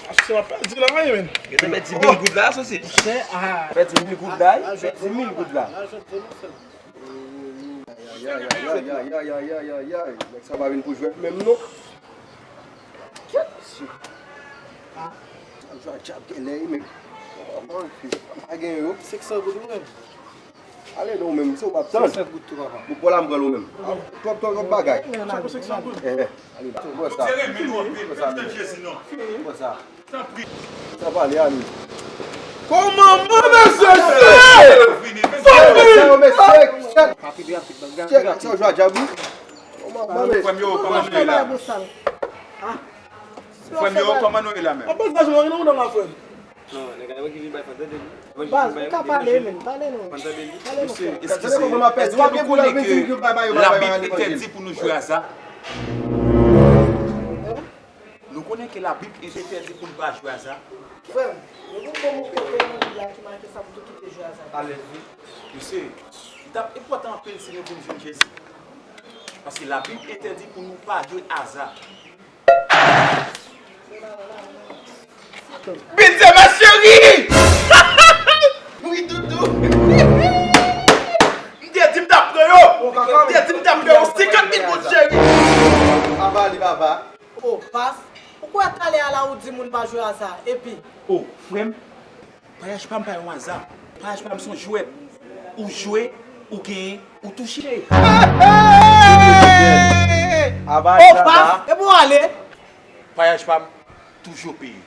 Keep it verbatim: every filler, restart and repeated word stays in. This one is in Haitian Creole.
Asosi, m ap pèdi la, men. Yo te pèdi mil goud la, asosi. Pèdi mil goud la, pèdi mil goud la. Ayayayayayayayayay. Nèg sa pa vin pou jwèt menm, non. Kèt, mesye. Sa jwa djab genlè, men. Pa gen yo. Senk san goud ou menm. Ale non, menm, se ou m ap tann. Senk san goud tou, papa. Bon, pou la, m pran l ou menm. Twòp, twòp, twòp bagay. Chak ou senk san goud. Eh, eh. Ale, bon sa. Mwen renmen nou anpil, mwen tann Jezi non. Bon sa. Tanpri. Sa pale, ami. Kòman mwen, mesye? Fini, fini. Sa yo, mesye, chèk. Chèk, sa yo jwa djab, wi. Kòman, mwen, Frè m yo, kòman nou ye la? Frè m yo, kòman nou ye la menm? An, baz, baz, mwen, nou, nou, frè m. Non, nèg la ki vin bay fanta de li. Baz, ou ka pale, men, pale non. Fanta de li. Pale non, frè m. Eskize, eskize. Èske nou konnen ke Labib entèdi pou nou jwe aza? Nou konnen ke Labib entèdi pou n pa jwe aza. Frè m, nou gon bon mo kote nan Bib la ki make sa pou nou kite jwe aza. Alèz wi. Mesye, li t ap enpòtan anpil si nou vin jwenn Jezi. Paske Labib entèdi pou nou pa jwe aza. Bidze ma cheri! Wi, doudou. M te di m t ap pran yo. M te di m t ap pran yo senkant mil goud, cheri. Aba li, baba. O, pas, ou kwè talè a la ou di moun pa jwe aza, epi. O, frè m, payaj pa m pa yon aza. Payaj pa m se yon jwèt. Ou jwe, ou genyen, ou touche. Aba li, baba. O, pas, epi w ale. Payaj pa m toujou peye.